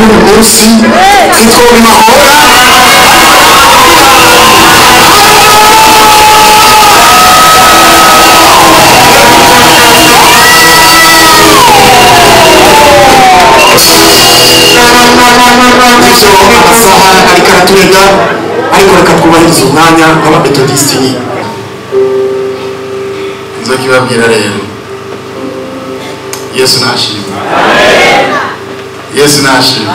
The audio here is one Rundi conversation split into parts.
N'uyu munsi ntitwobihora. Bityo amasaha ariko araturega, ariko reka twubahirize umwanya nk'abametodisiti nyine. Nzokibabwira rero. Yesu nashimwe. Yesu nashimwe.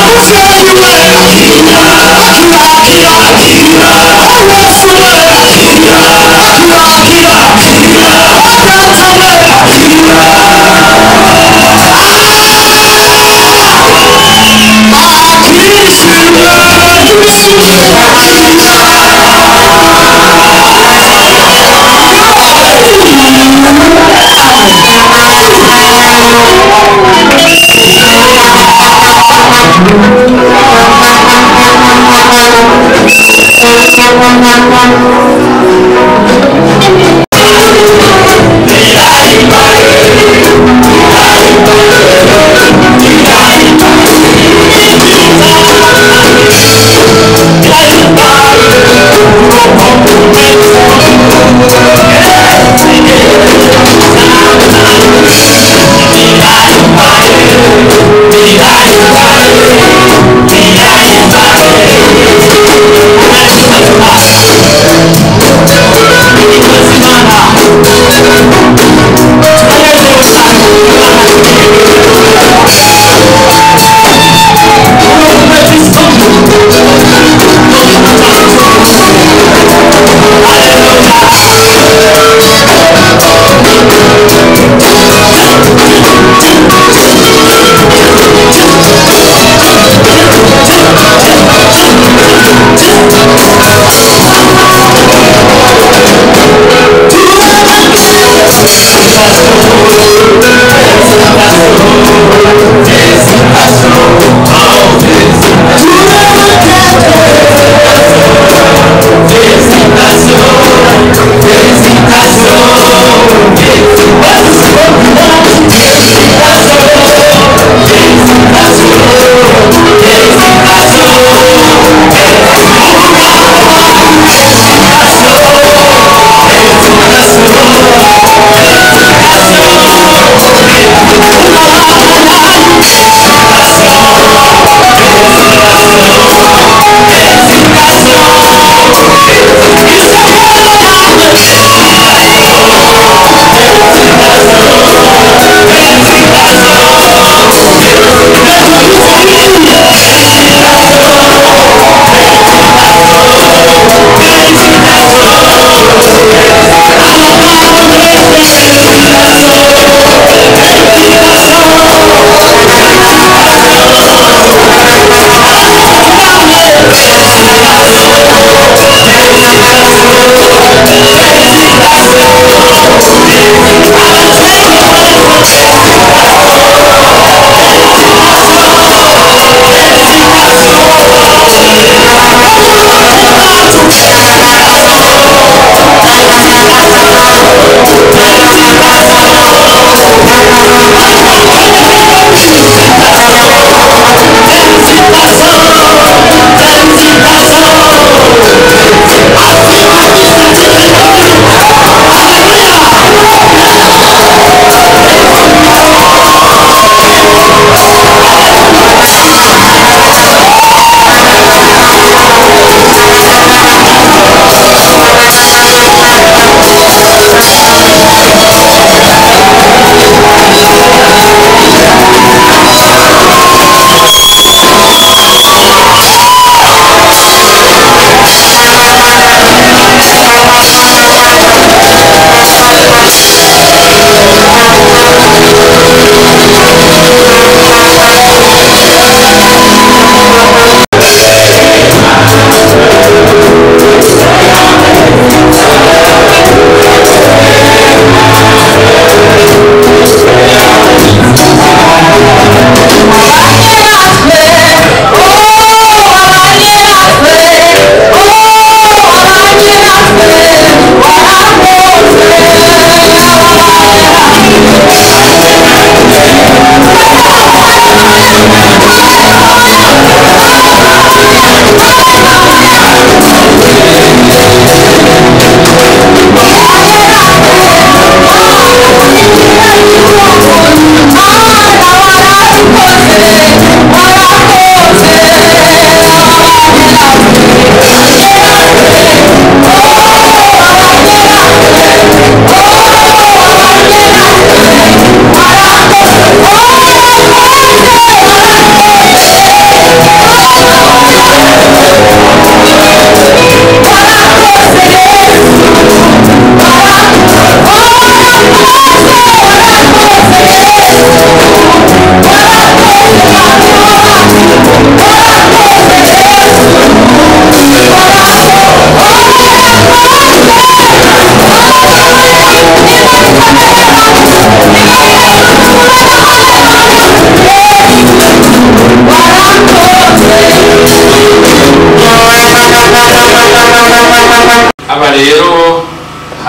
Muvyeyi we, akira, akira, akira, akira. Yesu we, akira, akira, akira, akira. Data we, akira.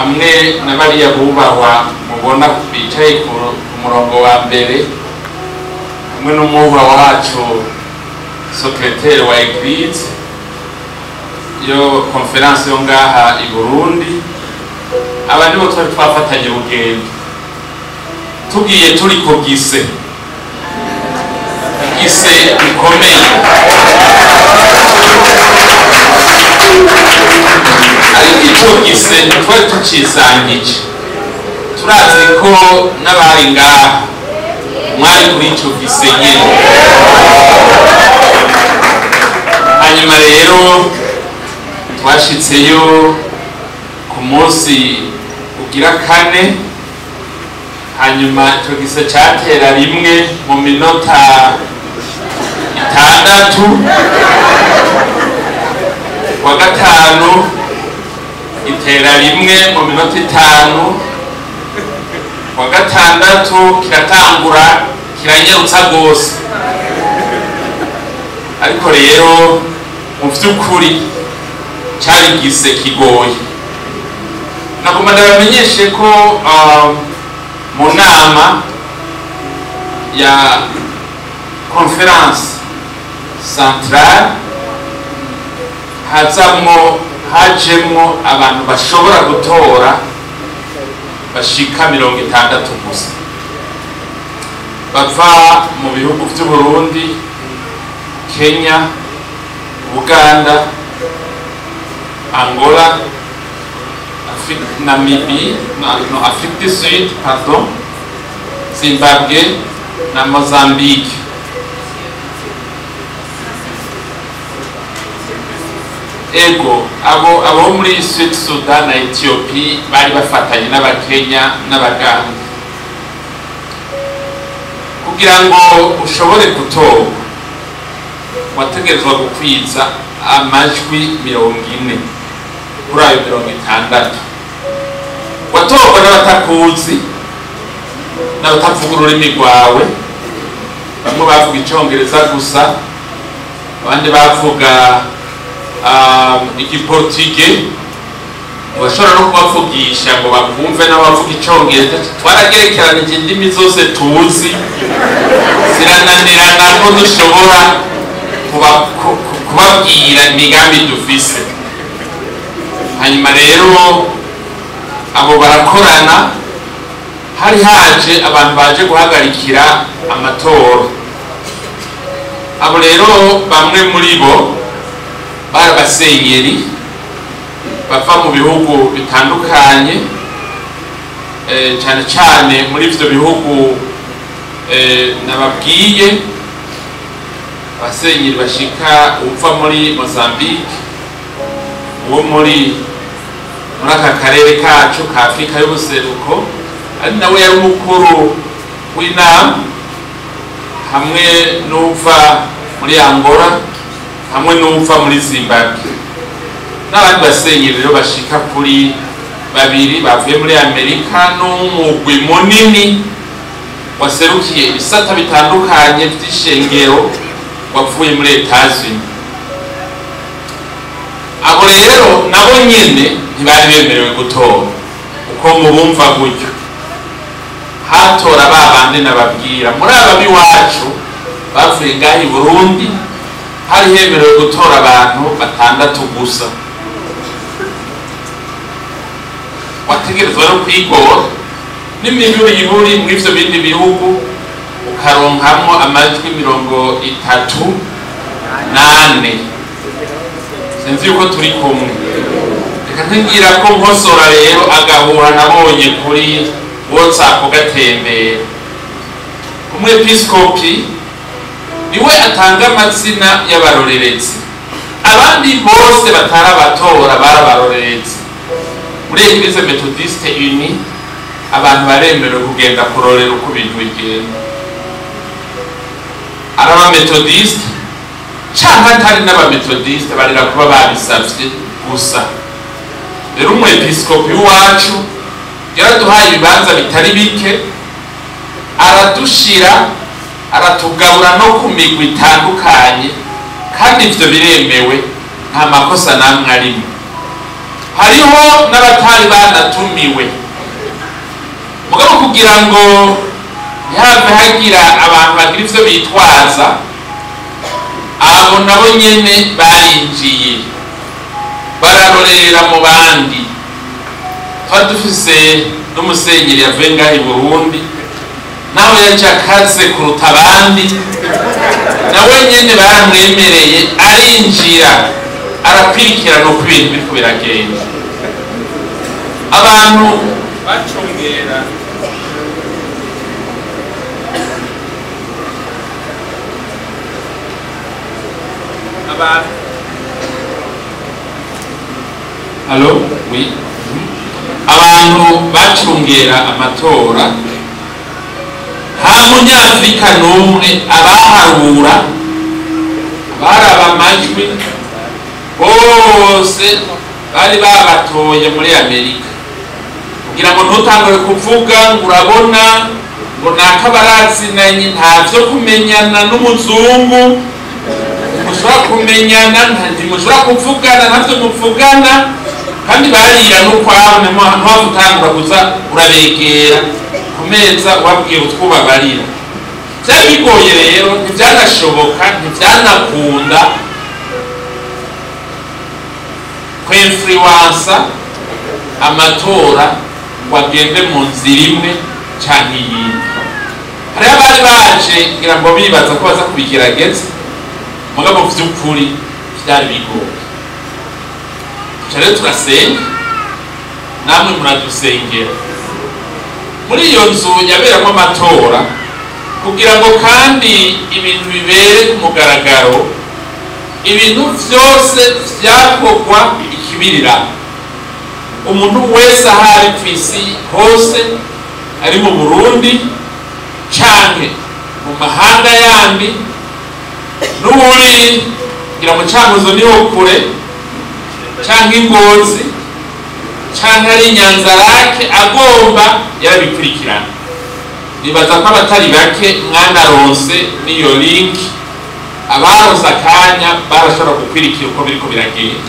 Hamwe na bariya bubahwa mubona bicaye ku murongo wa mbere, hamwe n'umwubahwa wacu secrétaire wa église yo conférence yo ngaha i Burundi. Aba nibo twari twafatanye urugendo, tugiye turi ku gise gise gikomeye, ariko ico gise twari tucisangije. Turazi ko n'abari ngaha mwari kuri ico gise nyene. Hanyuma rero twashitseyo ku munsi ugira kane, hanyuma ico gise catera rimwe mu minota 6, wa gatanu itera rimwe mu minota 5, wa gatandatu kiratangura kiranyarutsa gose. Ariko rero mu vy'ukuri cari gise kigoye. Nagomba ndabamenyeshe ko mu nama ya conférence centrale hazamwo hajemwo abantu bashobora gutora bashika 60 gusa, bava mu bihugu vy'u Burundi, Kenya, Uganda, Angola, Afrique, Namibie, no, Afrique du Sud, pardon, Zimbabwe na Mozambique. Ego abo muri Sud Sudan na Ethiopie bari bafatanye n'Abakenya n'Abaganda. Kugira ngo ushobore gutorwa wategerezwa gukwiza amajwi 40 kuri ayo 60. Watorwa n'abatakuzi n'abatavuga ururimi rwawe, bamwe bavuga icongereza gusa, abandi bavuga igiportuge, bashobora no kubavugisha ngo bakumve n'abavuga icongereza. Twaragerekeranije indimi zose tuzi zirananirana ko dushobora kubabwira imigambi dufise. Hanyuma rero abo barakorana, hari haje abantu baje guhagarikira amatora. Abo rero bamwe muri bo bari abasenyeri bava mu bihugu bitandukanye, cyane cyane muri ivyo bihugu nababwiye, abasenyeri bashika uva muri Mozambique, uwo muri aka karere kacu ka Afrika y'ubuseruko, ari nawe yari umukuru w'inama, hamwe n'uva muri Angola, hamwe n'uva muri Zimbabwe, n'abandi basenyeri rero bashika kuri 2 bavuye muri Amerika, n'umugwi munini waserukiye ibisata bitandukanye vy'ishengero wavuye muri Etats-Unis. Abo rero nabo nyene ntibari bemerewe gutora uko mubumva gutyo. Hatora ba bandi nababwira muri aba biwacu bavuye ngaho i Burundi, hari hemerewe gutora abantu 6 gusa. Wategerezwa no kwigora n'imiburi muri ivyo bindi bihugu ukaronkamwo amajwi 34. Sinzi yuko turi kumwe. Reka ntingira ko nkosora rero agahura nabonye kuri WhatsApp gatembera. Umwepiskopi niwe atanga amazina y'abarorerezi, abandi bose batarabatora barabarorerezi. Muri Eglise Methodiste Unie abantu baremerewe kugenda kurorera uko ibintu bigenda. Ari abametodiste canke atari n'abametodiste barira kuba babisavye gusa. Rero umwepiskopi wacu yaraduhaye ibibanza bitari bike, aradushira aratugabura no ku migwi itandukanye, kandi ivyo biremewe nta makosa namwe arimo. Hariho n'abatari banatumiwe, mugabo kugira ngo ntihave hagira abantu bagira ivyo bitwaza, abo nabo nyene barinjiye bararorera mu bandi. Twari dufise n'umusenyeri yavuye ngaha i Burundi, nawe yaje akaze kuruta abandi, nawe nyene baramwemereye arinjira arakwirikirana uko ibintu biriko biragenda. Abantu bacungera abantu. Allo, oui. Abantu bacungera amatora, nta munyafurika n'umwe abaharura, baraba amajwi bose bari babatoye muri Amerika, kugira ngo ntutangure kuvuga ngo urabona ngo naka barazinanye, nta vyo kumenyana n'umuzungu, ntimushobora kumenyana, ntimushobora kuvugana, ntavyo muvugana. Kandi barira n'ukwabo, ntiwava utangura kuza urabegera ku meza ubabwira utwo ubabarira. Vyari bigoye rero, ntivyanashoboka, ntivyanakunda kwinfluensa amatora ngo agende mu nzira imwe canke iyindi. Hariho abari baje ngira ngo bibaza ko baza kubigerageza, mugabo vy'ukuri vyari bigoye. Tuca rero turasenga, namwe muradusengera. Muri iyo nzu yaberamwo amatora, kugira ngo kandi ibintu bibere ku mugaragaro, ibintu vyose vyakorwa ikibirira. Umuntu wese ahari kw'isi hose, ari mu Burundi canke mu mahanga yandi, n'uwuri ngira mu Cankuzo niho kure, canke i Ngozi, canke ari i Nyanzarake, agomba yarabikurikirana. Nibaza ko abatari bake mwanaronse n'iyo link, abaronse akanya barashobora gukwirikira uko biriko biragenda.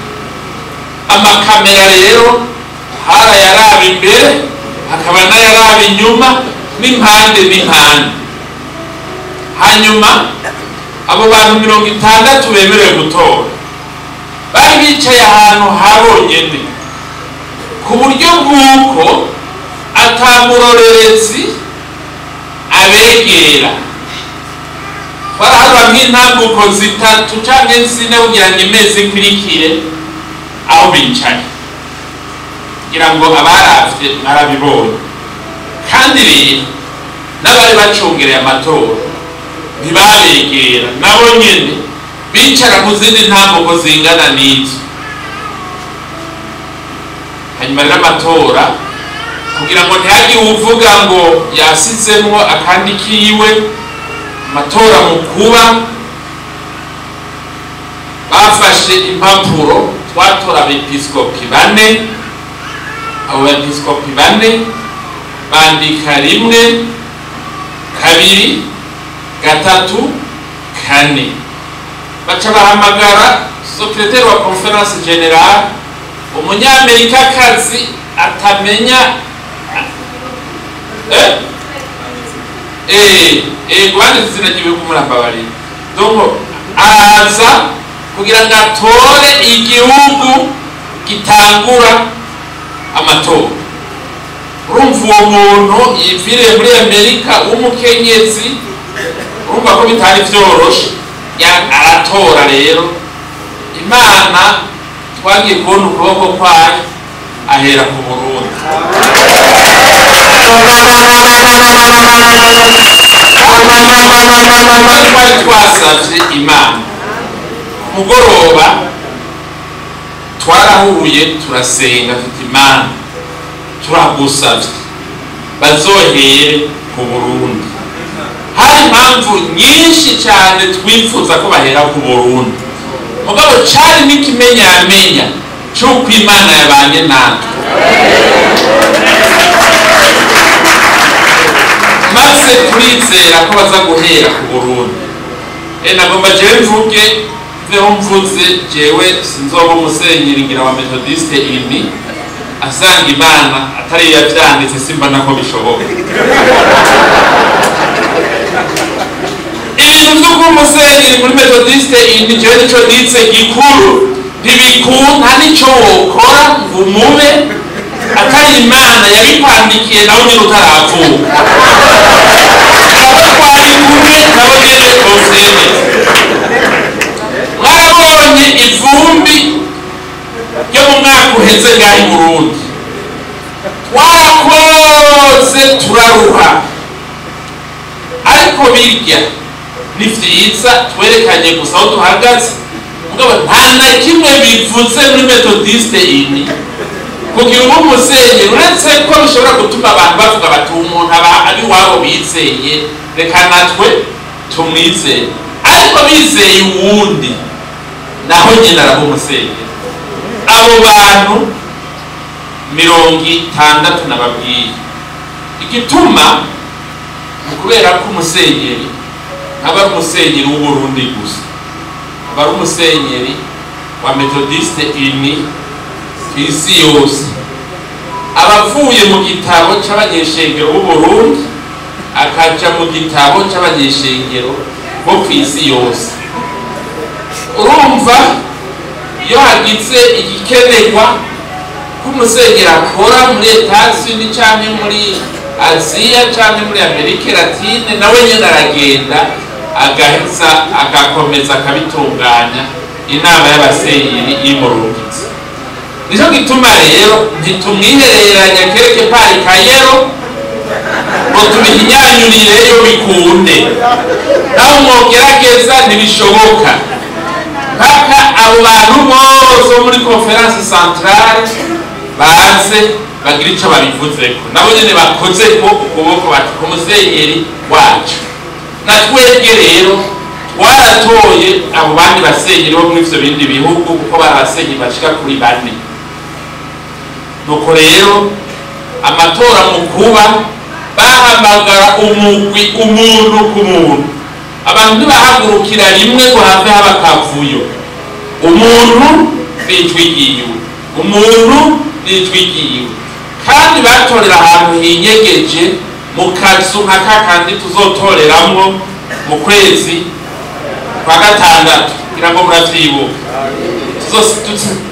Amakamera rero hari ayaraba imbere, hakaba n'ayaraba inyuma, n'impande n'impande. Hanyuma abo bantu 60 bemerewe gutora bari bicaye ahantu habonyene, ku buryo bw'uko atamurorerezi abegera. Twaraharura nk'intambuko zitatu canke zine kugira ngo imeza ikurikire aho bicaye, kugira ngo abaravye mwarabibonye. Kandi rero n'abari bacungereye amatora ntibabegera, nabo nyene bicara mu zindi ntambuko zingana n'izo. Hanyuma rero amatora, kugira ngo ntihagire uwuvuga ngo yasizemwo akandi kiwe, amatora mu kuba bafashe impapuro, twatora abepiskopi bane. Abo bepiskopi bane bandika 1, 2, 3, 4. Baca bahamagara secrétaire wa conférence générale, umunyamerikakazi atamenya gwanditse izina ry'ibihugu murambabarira. Donc araza kugira ngo atore igihugu gitangura amatora. Urumva uwo muntu yiviriye muri Amerika w'umukenyezi, urumva ko bitari vyoroshe, aratora rero. Imana twagiye kubona ukuboko kwayo, ahera ku Burundi. Twari twasavye Imana ku mugoroba, twarahuye turasenga tuti Imana turagusavye bazohere ku Burundi. Hari impamvu nyinshi cyane twifuza ko bahera ku Burundi, mugabo cari n'ikimenyamenya c'uko Imana yabanye natwe. Maze turizera ko baza guhera ku Burundi. Nagomba jewe mvuge Mveho mvuze jewe sinzoba umusenyeri ngira wa Methodiste ini asanga Imana atari yavyanditse, simbona ko bishoboka. Ibintu vyo kuba umusenyeri muri Methodiste ini, jewe nico nitse gikuru, ntibikunda nico wokora ngo umube atari Imana yabikwandikiye, nawe nyine utaravuka. Abo twari kumwe nabo nyene bovyemeza. Mwarabonye ivumbi ryo mu mwaka uheze ngaha i Burundi, twarakoze turaruha, ariko birya ni vyiza twerekanye gusa aho duhagaze, mugabo nta na kimwe bivuze muri Methodiste ini kugira ube umusenyeri, uretse ko bishobora gutuma abantu bavuga bati umuntu aba abiwabo bizeye, reka natwe tumwizeye. Ariko bizeye uwundi naho nyine araba umusenyeri. Abo bantu 60 nababwiye igituma ni ukubera ko umusenyeri ntaba ari umusenyeri w'Uburundi gusa, aba ari umusenyeri wa Methodiste ini ku isi yose. Abavuye mu gitabo c'abanyeshengero b'Uburundi akaja mu gitabo c'abanyeshengero bo ku isi yose. Urumva iyo hagize igikenerwa ko umusenyeri akora muri Etats-Unis canke muri Aziya canke muri Amerika Latine, nawe nyene aragenda agaheza agakomeza akabitunganya, inama y'abasenyeri imurungitse. Nico gituma rero ntitumwihereranya kereke pari kayero ngo tubihinyanyurireyo bikunde, naho mwogerageza ntibishoboka mpaka abo bantu bose bo muri Conference Centrale baze bagira ico babivuzeko, nabo nyene bakozeko ukuboko bati ku musenyeri wacu. Na twebwe rero twaratoye abo bandi basenyeri bo muri ivyo bindi bihugu, kuko bari abasenyeri bashika kuri 4. Nuko rero amatora mu kuba bahamagara umugwi umuntu ku muntu, abantu ntibahagurukira rimwe ngo have haba akavuyo. Umuntu n'ijwi ryiwe, umuntu n'ijwi ryiwe, kandi batorera ahantu hinyegeje mu kazu nka kakandi tuzotoreramwo mu kwezi kwa gatandatu, kugira ngo muravyibuka.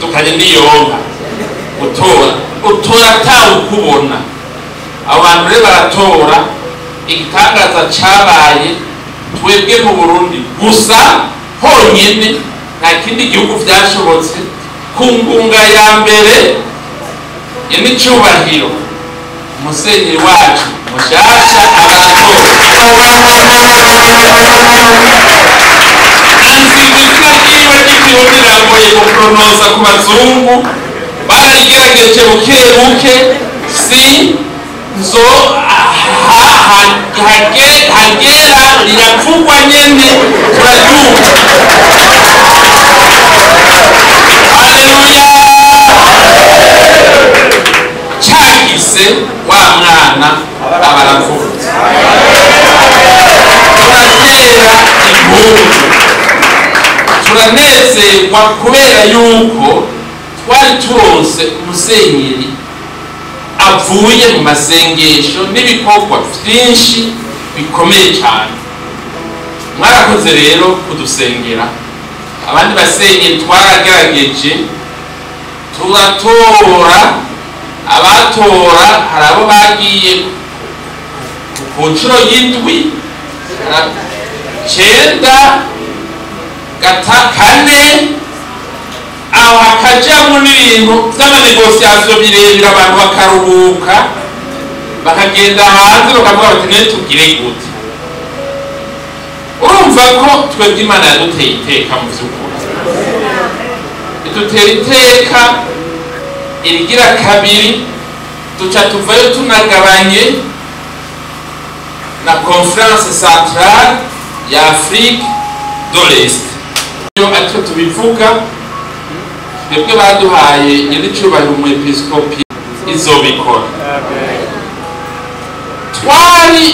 Tukanye n'iyonka utora, utora atawukubona. Abo bantu rero baratora. Igitangaza cabaye twebwe mu Burundi gusa honyene, nta kindi gihugu vyashobotse. Ku ngunga ya mbere ya n'icubahiro umusenyeri wacu mushasha aratora. Anzima izina ryiwe ry'ikirundi riragoye gupronoza ku bazungu, bararigerageje buke buke, si nzo hagera riravugwa nyene turaryumva. Haleluya! Cagise wa mwana aba aravutse, turatera impundu, turanezerwa kubera yuko twari turonse umusenyeri avuye mu masengesho n'ibikorwa vyinshi bikomeye cyane. Mwarakoze rero kudusengera. Abandi basenyeri twaragerageje turatora, abatora hari abo bagiye ku nshuro y'indwi, 9, 4, aho hakajamwo n'ibintu vy'amanegosiasiyo birebire, abantu bakaruhuka bakagenda hanze bakavuga bati none tugire gute. Urumva ko twebwe Imana yaduteye iteka mu vy'ukuri, idutera iteka irigira kabiri, duca tuvayo tunagabanye na Conference Centrale ya Afrique de l'Est. Iyo atyo tubivuga, twebwe baduhaye nyir'icyubahiro umwepiskopi izobikora. Twari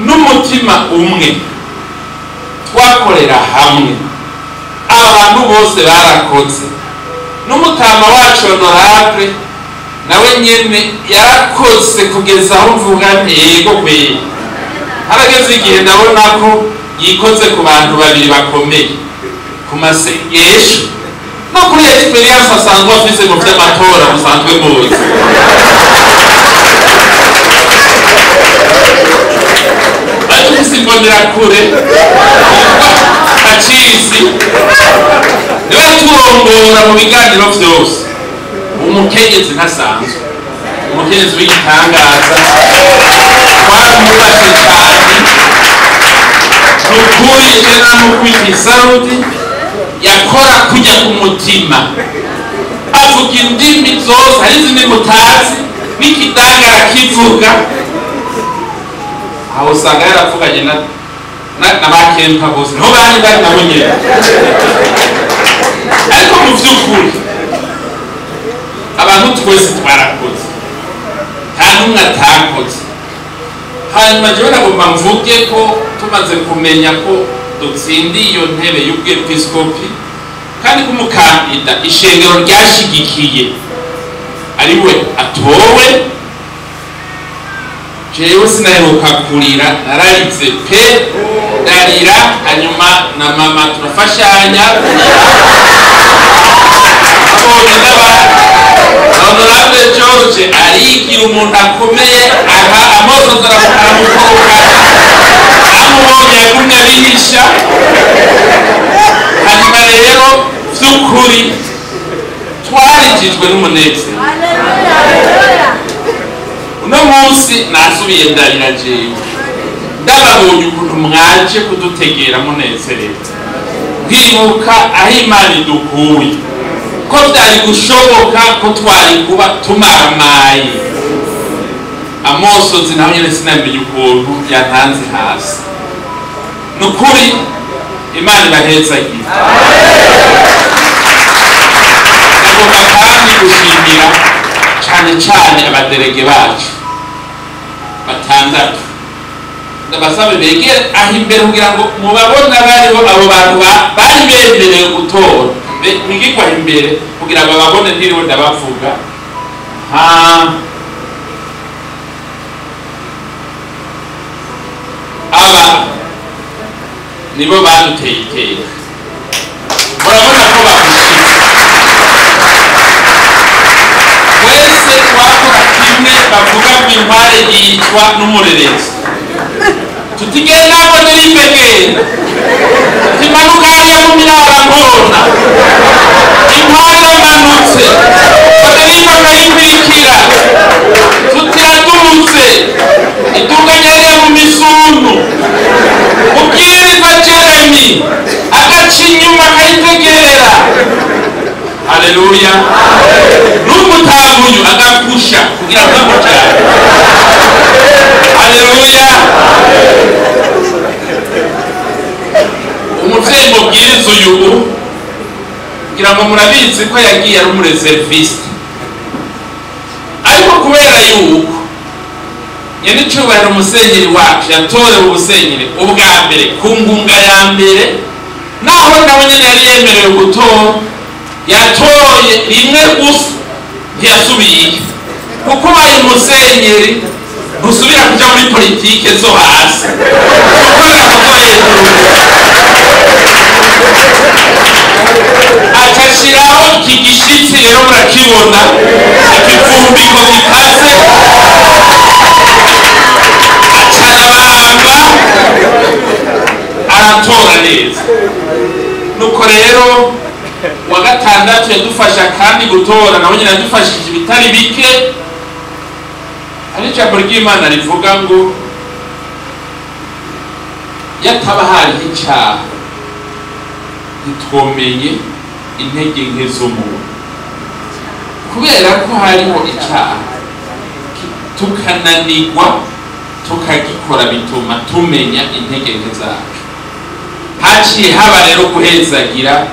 n'umutima umwe, twakorera hamwe. Aba bantu bose barakoze. N'umutama wacu honorable nawe nyene yarakoze kugeza aho mvuga nti yego kweri. Harageze igihe ndabona ko yikoze ku bantu babiri bakomeye, ku masengesho no kuri experience asanzwe afise mu vy'amatora musanzwe muzi. Batufise imbonerakure Patrice niwe yaturongora mu biganiro vyose. Umukenyezi ntasanzwe, umukenyezi w'igitangaza, twaramwubashe cane. Nukuri je naramukubita isarudi, yakora kujya ku mutima, avuga indimi zose, hari izindi mutazi n'ikidangara kivuga. Aho usanga yaravuganye na ba Kempa bose, niho bari bari nabo nyene. Ariko mu vy'ukuri abantu twese twarakoze, nta n'umwe atakoze. Hanyuma jewe nagomba mvuge ko tumaze kumenya ko dutsindiye iyo ntebe y'ubwepiskopi, kandi ko umukandida ishengero ryashigikiye ari we atowe, jewe sinaheruka kurira, nararize pe, ndarira. Hanyuma na mama turafashanya kurira, abonye n'abandi. Honorable George arigira umuntu akomeye, aha amosozi aramukorokana, amubonye yagumye abihisha. Hanyuma rero vy'ukuri twarijijwe n'umunezero. Uno munsi nasubiye ndarira jewe, ndababonye ukuntu mwaje kudutegera munezerewe, nkibuka aho Imana idukuye, ko vyari gushoboka ko twari kuba tumaramaye. Amosozi naho nyene sinamenye ukuntu yantanze hasi. Nukuri Imana ibahezagire. Ndagomba kandi gushimira cane cane abaderege bacu batandatu. Ndabasabe begere aho imbere kugira ngo mubabone abariho, abo bantu bari bemerewe gutora. Mwigirwa imbere kugira ngo bababone, ntiriwe ndabavuga. Aba nibo baduteye iteka, murabona ko bagushitse. Twese twakora kimwe, bavuga ngo inkware yicwa n'umurerezi. Tutigenda ngo nirimbe genda, tumanuka hariya mu mirarankona, inkware iramanutse, Federico akayikurikira, tutiradutse iduganya hariya mu misunu, ubwirizwa Jeremy agaca inyuma akayitegera. Haleluya. N'umutamunyu agapusha kugira ngo amujane. Haleluya. Umuvyeyi mubwiriza uyu, kugira ngo murabizi ko yagiye ari umureserviste, ariko kubera yuko nyenicubahiro umusenyeri wacu yatorewe ubusenyeri ubwa mbere ku ngunga ya mbere, naho nawe nyene yari yemerewe gutora, yatoye rimwe gusa ntiyasubiye, kuko ubaye umusenyeri ntusubira kuja muri politike zo hasi, gukorera kuzo hejuru. Acashiraho iki gishitsi rero murakibona, ikivumbiko gikaze, acarabamba aratora neza. Nuko rero wa gatandatu yadufasha kandi gutora, nawe nyine yadufashije ibitari bike. Hari ijambo ry'Imana rivuga ngo yataba hariho icaha ntitwomenye intege nke z'umuntu. Kubera ko hariho icaha tukananirwa tukagikora, bituma tumenya intege nke zacu. Haciye haba rero guhezagira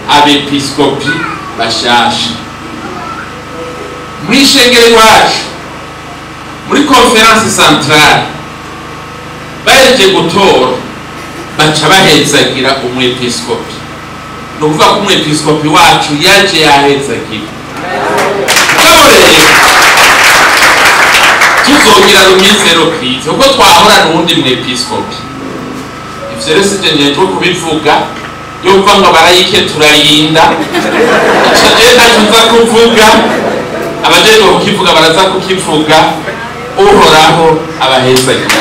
abepiskopi bashasha muri shengero iwacu, muri conference centrale. Bahejeje gutora baca bahezagira umwepiskopi. Ni ukuvuga ko umwepiskopi wacu yaje yahezagiwe. Mugabo rero tuzogira rumizero krize kuko twahorana uwundi mwepiskopi. Ivyo rero sivyo njejwe kubivuga, yo kuvuga ngo abarayike turarinda. Ico jewe ntaco nza kuvuga, abajejwe kukivuga baraza kukivuga. Uhoraho abahezagire.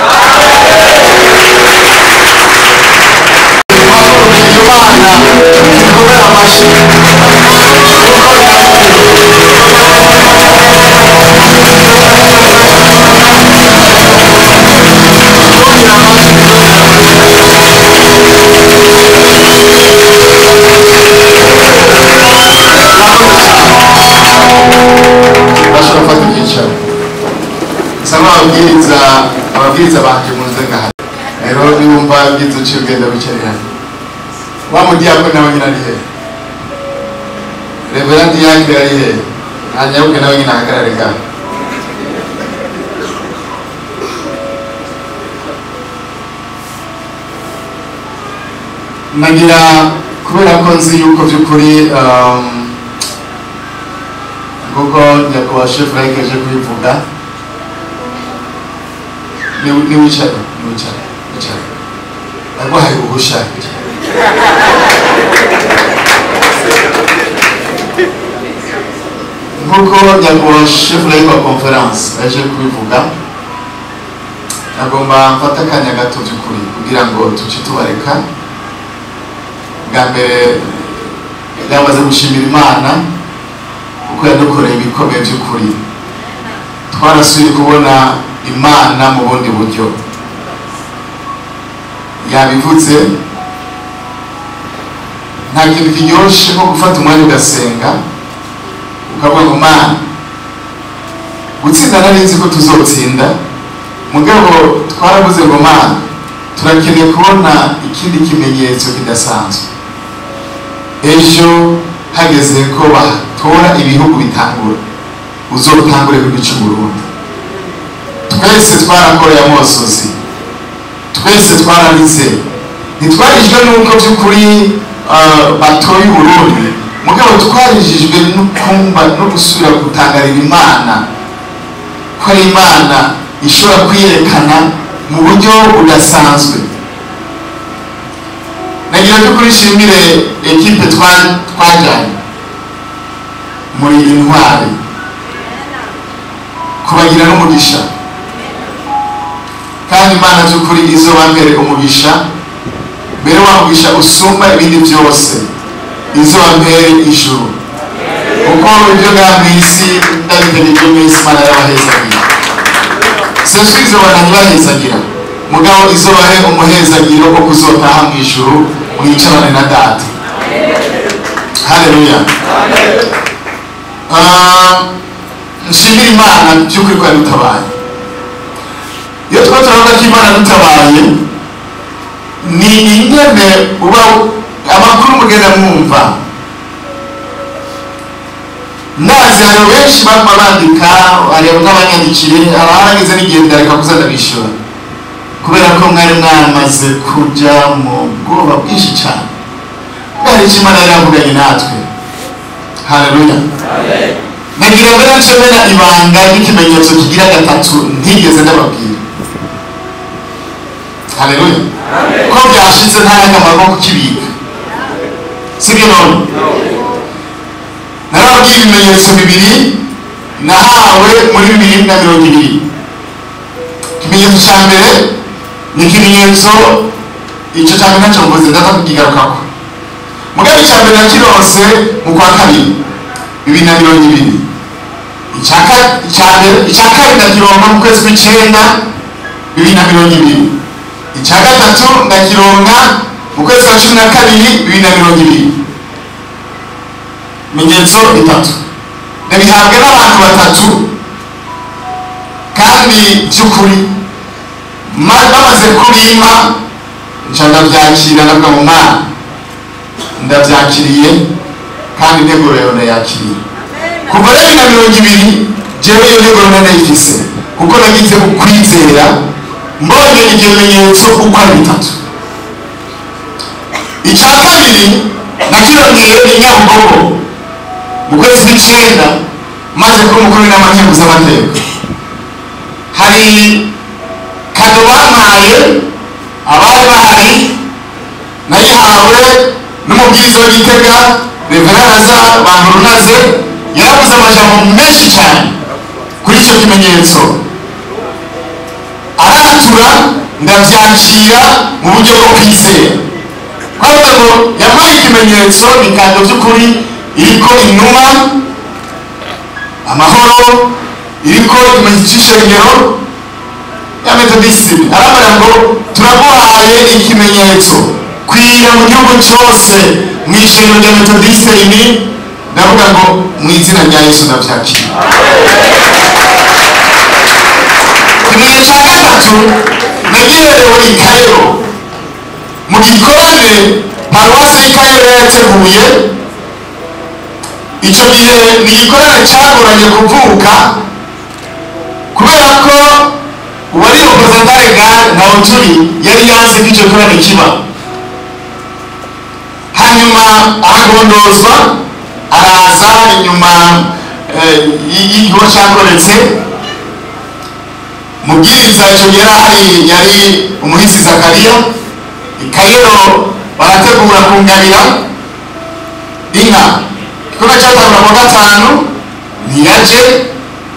Imana amashyi. Bashobora gufata ibyicaro. Saba ababwiriza banje muze ngaha. Rero niwumva ibyiza uciye ugenda wicare hano. Wa mudiyakoni nawe nyine ari hehe? Reverend Yakire ari hehe? Ntanyabuke nawe nyine ahagarare ngaha. Nagira kubera ko nzi yuko by'ukuri kuko nyakubahwa chef Like aje kubivuga, ni wicare wicare wicare, naguhaye uruhushya. Nkuko nyakubahwa chef Like wa conference aje kubivuga, agomba mfata akanya gato by'ukuri kugira ngo tuce tubareka. Bwa mbere yamaze gushimira Imana kuko yadukoreye ibikomeye by'ukuri. Twarasuye kubona Imana mu bundi buryo. Yabivutse, nta kintu kiryoshe nko gufata umwanya ugasenga ukavuga ngo Mana, gutsinda nari nzi ko tuzotsinda, mugabo twaravuze ngo Mana, turakeneye kubona ikindi kimenyetso kidasanzwe. Ejo hageze ko batora ibihugu bitangura, uzotangure ku gice Burundi. Twese twarakoreye amosozi, twese twararize, ntitwarijwe nuko by'ukuri batoye Burundi, mugabo twarijijwe no kumva no gusubira gutangarira Imana, ko ari Imana ishobora kwiyerekana mu buryo budasanzwe. Nagira by'ukuri nshimire ekipe twajyanye muri intwari, kubagira n'umugisha, kandi Imana by'ukuri izobambere umugisha, mbere wa mugisha usumba ibindi byose, izobambere ijuru, kuko ibyo ngaha mu isi ndabitega ibyo mu isi Imana yarabahezagira. Sesu izobana ntibahezagira, mugabo izobahe umuhezagiro wo kuzotaha mu ijuru mwicarane na Data. Haleluya. Nshimira Imana by'ukuri ko yadutabaye. Iyo twaba turavuga ko Imana yadutabaye, ni ingene uba amakuru mugenda mwumva. Ndazi hari benshi baguma bandika, hari n'abanyandikire, abarangiza n'igihe ndareka kuza ndabishyura, kubera ko mwari mwamaze kujya mu bwoba bwinshi cyane. Hari icyo Imana yari yavuganye natwe. Haleluya. Nagira ngo nce mena ibanga ry'ikimenyetso kigira gatatu ntigeze ndababwira. Haleluya. Ko byashitse nta n'akamaro ko kukibika, sibyo? None narababwiye ibimenyetso bibiri nahawe muri 2020. Ikimenyetso cya mbere ni ikimenyetso, icyo cya mbere ntacyo mvuze, ndaza kukigarukako. Mugabo icya mbere nakironse mu kwa kabiri 2020. Icya kabiri ndakironka mu kwezi kw'icyenda 2020. Icya gatatu ndakironka mu kwezi kwa 12 2020. Ibimenyetso bitatu ndabihabwa n'abantu batatu, kandi by'ukuri bamaze kubimpa nca ndabyakira, ndavuga ngo Mana ndabyakiriye, kandi integuro yawe ndayakiriye. Kuva rero 2020 jewe iyo nteguro ndayifise, kuko nagize ukwizera mbonye ibyo bimenyetso uko ari bitatu. Icya kabiri Nakirongeye i Nyabugogo mu kwezi kw'icenda, maze kuba umukuru w'inama nkenguzamateka. Hari cadeau bampaye, abari bahari, nayihawe n'umubwiriza w'Igitega, Reverend Lazare Banturunaze. Yaravuze amajambo menshi cyane kuri icyo kimenyetso, aratura, ndabyakira mu buryo bwo kwizera. Twavuga ngo yampaye ikimenyetso, ni cadeau by'ukuri iriko inuma, amahoro, iriko ikimenyetso cy'ishengero ya Metodisime. Arambwira ngo turaguhaye ikimenyetso, kwira mu gihugu cyose mu ishengero rya Metodiste ini. Ndavuga ngo mu izina rya Yesu ndabyakira. Ikimenyetso cya gatatu nagiherewe i Kayero mu gikorane paruwasi y'Ikayero yateguye. Icyo gihe ni igikorane cyagoranye kuvuka, kubera ko uwari représentant légal ntawe turi, yari yanze ko icyo gikorane kiba. Hanyuma aragondozwa, araza inyuma y'igikorwa cyakoretse. Mubwiriza icyo gihe yari yari umuhisi Zakariya. Ikayero barategura kungabira inka. Igikorwa cyatangura kuwa gatanu, ntiyaje,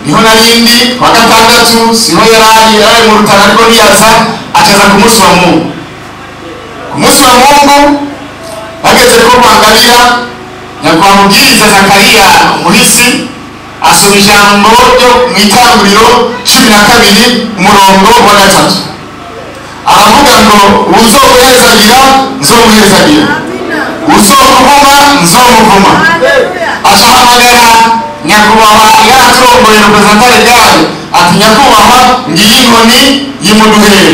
niho narindi. Kuwa gatandatu siho yarari, yarari mu Rutana, ariko ntiyaza. Acaza ku munsi wa Mungu. Ku munsi wa Mungu bageze ko kwangabira, nyakubahwa mubwiriza Zakariya umuhisi asoma ijambo ryo mu Itanguriro 12 umurongo wa 3, aravuga ngo uzoguhezagira nzomuhezagira, uzokuvuma nzomuvuma. Acahamagara nyakubahwa yaraturongoye, représentant légal, ati nyakubahwa, ngiyi inkoni yimuduhere.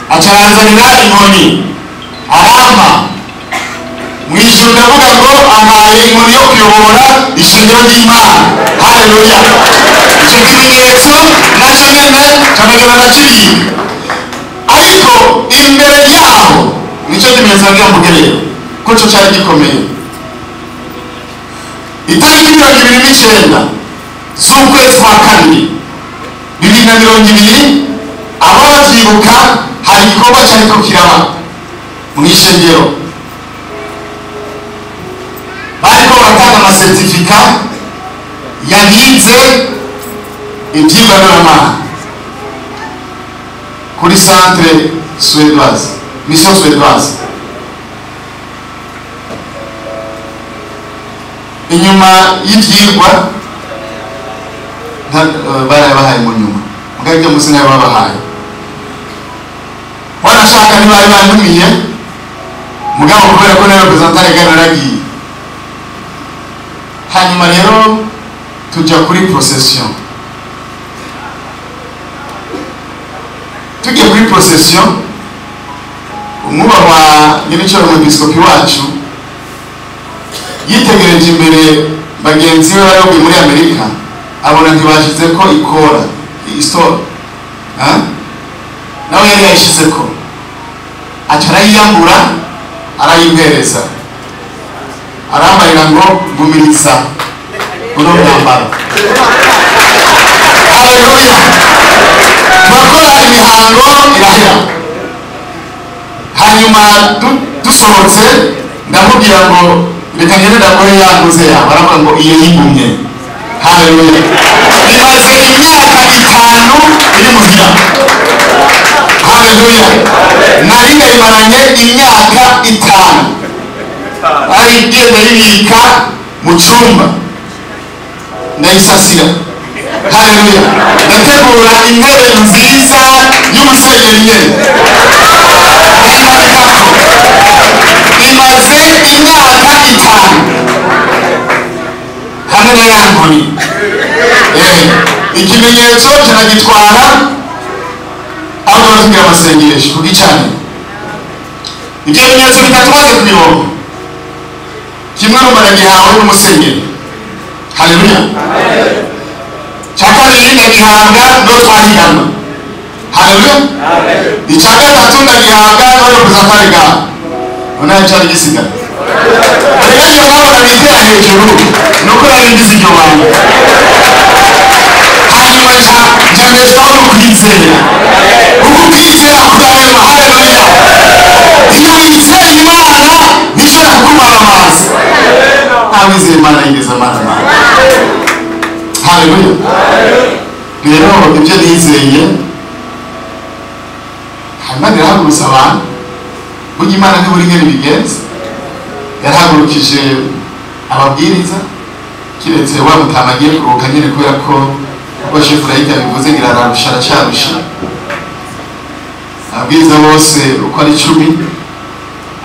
Acaranzanira inkoni, arampa. Mu ijuru ndavuga ngo ampaye inkoni yo kuyobora ishengero ry'Imana. Haleluya! Icyo kimenyetso nacyo nyene canagenda ndakibika. Ariko imbere yaho, nicyo kimenyetso nagira mvuge rero ko cyo cyari gikomeye. Itariki 29 z'ukwezi kwa kabiri 2020, abo babyibuka, hari igikorwa cyariko kiraba mu ishengero. Bariko baratanga amacertificat yabize iby'ibaruramana kuri centre suédoise, mission suédoise. Inyuma y'ibyigwa barayabahaye mu nyuma, mugabo ibyo munsi nayo babahaye, wanashaka ntibari bantumiye, mugabo kubera ko nayo représentant légal naragiye. Hanyuma rero tujya kuri procession. Tugiye kuri procession, umwubahwa nyir'icyo umwepiskopi wacu yitegereje imbere bagenzi be bari bavuye muri Amerika, abona ntibashize ko ikora istora, nawe yari yayishize ko, aca arayiyambura, arayimpereza, arambarira ngo gumiriza uno mwambaro. Haleluya! Turakora imihango irahera. Hanyuma dusohotse, ndamubwira ngo reka ngende ndakore yanguze yawe. Aravuga ngo iyo yigumye. Haleluya! Imaze imyaka 5 iri muhira. Haleluya! Nari ndayimaranye imyaka 5, arigiye ndayibika mu cyumba, ndayisasira. Haleluya! Ndategura intebe nziza y'umusenyeri nyene, ndayimanikako. Imaze imyaka 5 hamwe na ya nkoni. Ikimenyetso kiragitwara aho tuba amasengesho ku gicaniro. Ibyo bimenyetso bitatu maze kubironka, kimwe numva ndagihawe n'umusenyeri. Haleluya! Cya kabiri ndagihabwa no twahiganwa. Haleluya! Icya gatatu ndagihabwa no représentant légal. None cyari gisigaye. Rero iyo mwabona bitera hejuru nuko nari ngize iryo banga, hanyuma nca mbeshwaho no kwizera, kuko kwizera kurarema. Haleluya! Iyo wizeye Imana ntishobora kukumaramaza. Nta wizeye Imana yigeze amaramara. Haleluya! Rero ibyo nizeye, hanyuma irahagurutsa abantu. Burya Imana ntiburi ingene ibigenza, yarahagurukije ababwiriza, kiretse wa mutama agiye kuruhuka nyine, kubera ko uko chef laïque yabivuze ngira ararusha, aracarusha. Ababwiriza bose uko ari 10,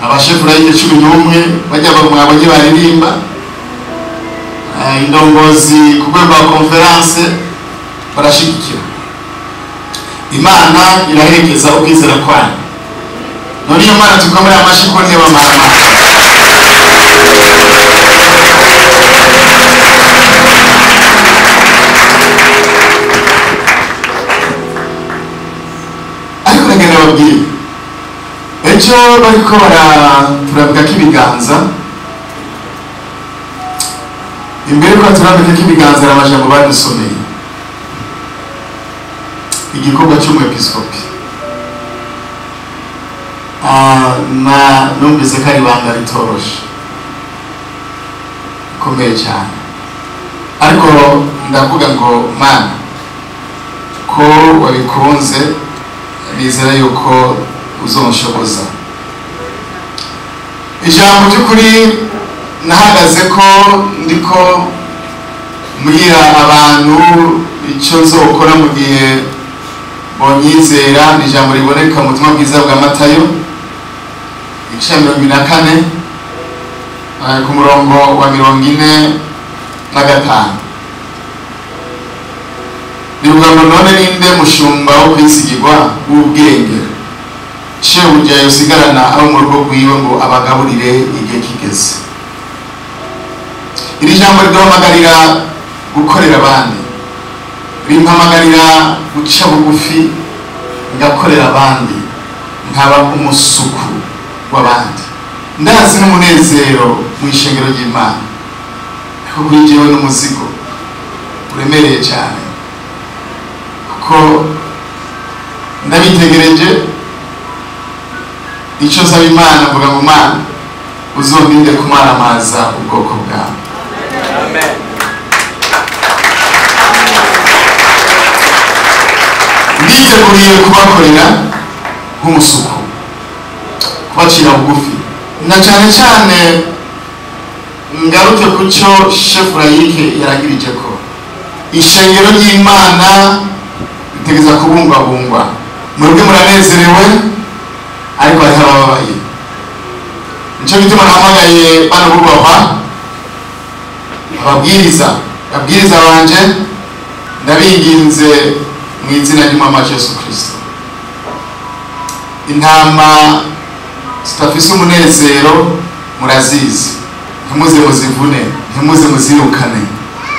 abashefu laïque 11, bajya mwabonye baririmba, indongozi ku rwego rwa conférence barashigikira. Imana iraherekeza ukwizera kwanyu. None iyo Mana tukomere amashi ko niyo bamara. Ariko ndagenda babwire, ejo bariko baraturambikako ibiganza, imbere ko baturambikako ibiganza hari amajambo badusomeye. Igikorwa cy'umwepiskopi, na numvise ko ari ibanga ritoroshe rikomeye cyane, ariko ndavuga ngo Mana, ko wabikunze, nizera yuko uzonshoboza. Ijambo ry'ukuri nahagaze ko ndiko mbwira abantu icyo nzokora mu gihe bonyizera, ni ijambo riboneka mu butumwa bwiza bwa Matayo igice 24, ku murongo wa 45. Rivuga ngo: "None ninde mushumba wo kwisigirwa w'ubwenge, shebuja yosigarana abo mu rugo rwiwe ngo abagaburire igihe kigeze?" Iri jambo riduhamagarira gukorera abandi, rimpamagarira guca bugufi ngakorera abandi, nkaba umusuku w'abandi. Ndazi n'umunezero mu ishengero ry'Imana, ariko kuri jewe n'umuzigo uremereye cyane, kuko ndabitegereje. Icyo nsaba Imana, mvuga ngo: "Mana, uzondinde kumaramaza ubwoko bwawe." Amen. Nditeguriye kubakorera nk'umusuku, kubacira bugufi, na cyane cyane ngaruke ku cyo chef laïque yaragirije, ko ishengero ry'Imana ritegeza kubungwabungwa. Mwebwe muranezerewe, ariko hariho abababaye. Nicyo gituma nahamagaye bano bubahwa ababwiriza, ababwiriza banje, ndabinginze mu izina ry'Umwami wacu Yesu Kristo, intama zidafise umunezero murazizi, ntimuze muzivune, ntimuze muzirukane,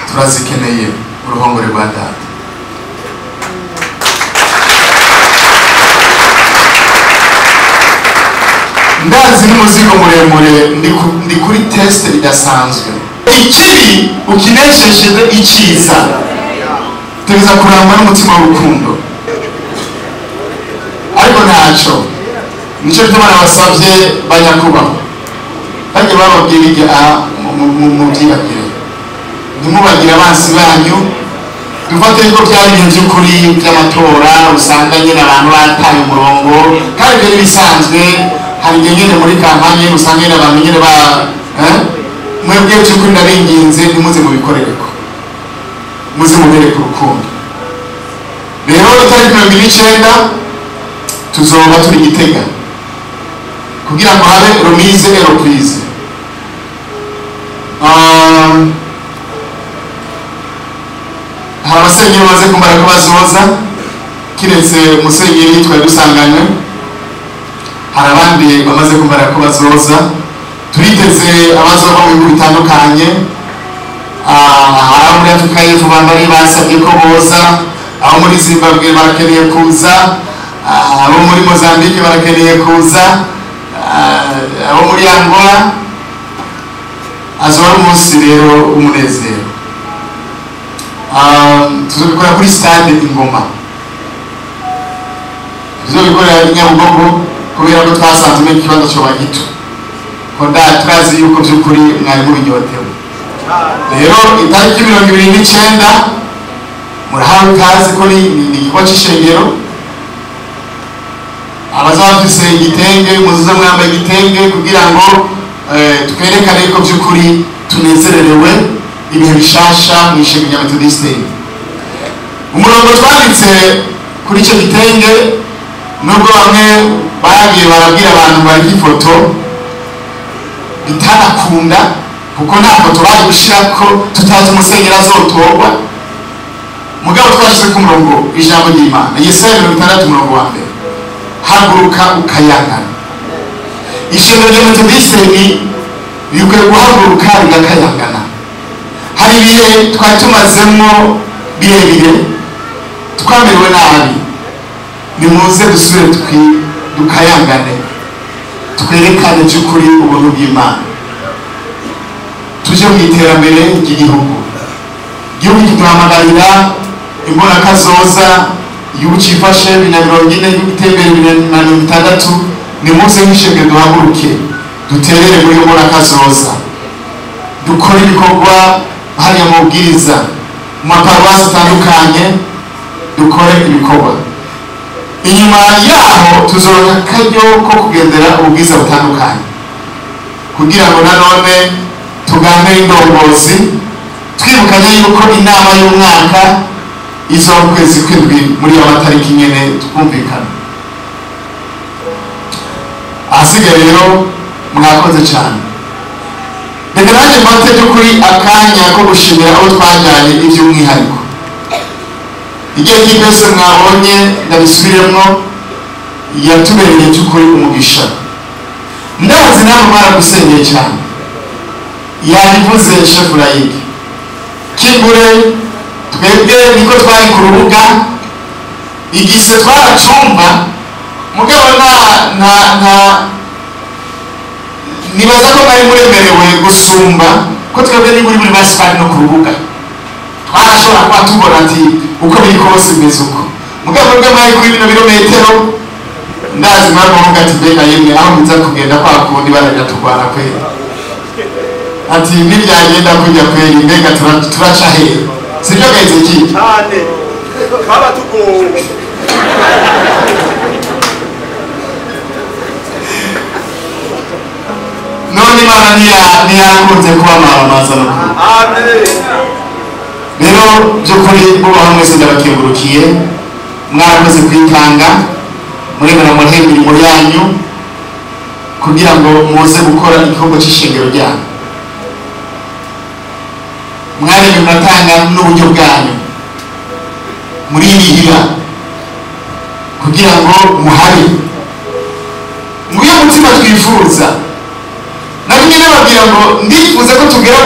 turazikeneye mu ruhongore rwa Data. Ndazi n'umuzigo muremure, ndi kuri test idasanzwe. Ikibi ukineshesheje icyiza, tugeza kurangwa n'umutima w'urukundo, ariko ntacyo. Nicyo gituma nabasabye, banyakubahwa, bajya bababwira ibyo mubyibagire, ntimubagire abansi banyu. Dufate ko byari ibintu by'ukuri by'amatora, usanga nyine abantu bataye umurongo, kandi ibyo n'ibisanzwe. Hari igihe nyine muri campagne usanga nyine abantu nyine ba mwebwe. By'ukuri ndabinginze, ntimuze mubikorereko, muze mubereke urukundo. Rero itariki 29 tuzoba turi Gitega kugira ngo habe remise et reprise. Hari abasenyeri bamaze kumara ko bazoza, kiretse musenyeri twari dusanganywe, hari abandi bamaze kumara ko bazoza. Turiteze abazova mu bihugu bitandukanye. Hari abo muri Afurika y'Epfo bambari basabye ko boza, abo muri Zimbabwe barakeneye kuza, abo muri Mozambique barakeneye kuza, abo muri Angola. Azoba ari umunsi rero w'umunezero. Tuzobikora kuri stade Ingoma, tuzobikora i Nyabugogo kubera ko twasanze ikibazo coba gito, ko turazi yuko by'ukuri mwari mubinyotewe. Rero itariki 29 murahawe ikaze, ko ni igikorwa c'ishengero. Abazaba bafise igitenge muzuze mwambaye igitenge kugira ngo twerekane ko by'ukuri tunezererewe ibihe bishasha mu ishengero rya Methodiste. Umurongo twanditse kuri icyo gitenge, nubwo bamwe bagiye barabwira abantu bari ifoto bitanakunda, kuko nta foto bari gushyira ko tutazi umusenyeri azotorwa, mugabo twashyize ku murongo ijambo ry'Imana, Yesaya 60 umurongo wa 1: haguruka ukayangana. Ishengero rya Methodiste rikwiye guhaguruka rigakayangana. Hari ibihe twari tumazemo birebire twamerewe nabi, nimuze dusubire dukayangane, twerekane by'ukuri ubuntu bw'Imana, tuje mu iterambere ry'igihugu. Igihugu kiduhamagarira imbonakazoza, igihugu cifashe 2040, igihugu gitembere 2060. Nimuze nk'ishengero duhaguruke duterere muri iyo mbonakazoza, dukore ibikorwa hariya mu bwiza, mu maparuwasi atandukanye, dukore ibikorwa. Inyuma yaho tuzoronka akaryo ko kugendera ubwiza butandukanye, kugira ngo nanone tuganire indongozi, twibukanye yuko inama y'umwaka izo kwezi kw'indwi muri ayo matariki nyene twumvikana. Ahasigaye rero mwakoze cyane. Reka nanjye mfate by'ukuri akanya ko gushimira abo twajyanye iby'umwihariko. Igihe cyose mwabonye, ndabisubiremo, yatubereye by'ukuri umugisha. Ndazi namwe mwaragusengeye cyane, yabivuze chef laïque. Kingure twebwe niko twari ku rubuga igise twaracumba, mugabo nta nibaza ko mwari muremerewe gusumba ko twebwe ni muri basi twari no ku rubuga, twarashobora kuba tubona ati uko biri kose bimeze uko. Mugabo bwe mwari kuri bino birometero, ndazi mwari muvuga ati mbega yemwe aho biza kugenda kwa kundi barajya turwana kweli, ati nibyagenda kujya kweli mbega turaca hehe? Sibyo gaheze iki cyane twaba tugowe. None Imana ntiyakunze kubamaramaza no kuri. Amen. Rero by'ukuri bubaha mwese, ndabakengurukiye, mwarakoze kwitanga, muremera muhe imirimo yanyu kugira ngo muze gukora igikorwa cy'ishengero ryanyu. Mwaremye muratanga n'uburyo bwanyu muririhira kugira ngo muhabe nguyo mutima twifuza. Nabimwe nababwira ngo ndifuza ko tugera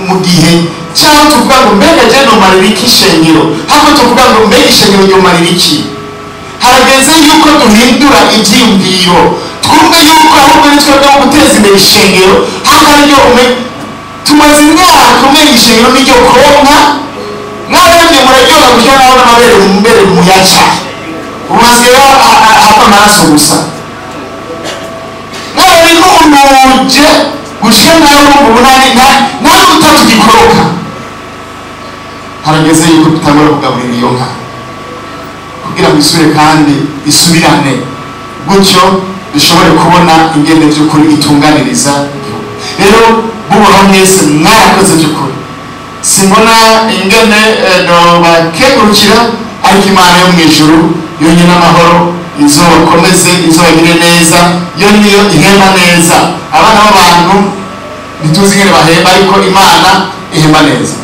mu gihe cyangwa tuvuga ngo mbega je nomarira iki ishengero, hako tuvuga ngo mbega ishengero ryomarira iki. Harageze yuko duhindura ibyiyumviro, twumve yuko ahubwo ni twebwe mu guteza imbere ishengero, hako ariryo tumaze imyaka umenya ishengero n'iryo konka. Mwaremye muraryoha gutya naho n'amabere mbere muyaca, ubu hasigaye hava amaraso gusa. Mwarabinunuje gushika naho ubu nta n'utatu gikoroka. Harageze yuko dutangura kugaburira iyo nka kugira ngo isubire kandi isubirane, gutyo dushobore kubona ingene by'ukuri itunganiriza igihugu. Rero bubaho mwese mwarakoze by'ukuri, simbona ingene nobakengurukira, ariko Imana yo mu ijuru yonyine amahoro izobakomeze, izobagire neza, yo niyo ihema neza. Abana b'abantu ntituzi ingene bahemba, ariko Imana ihema neza.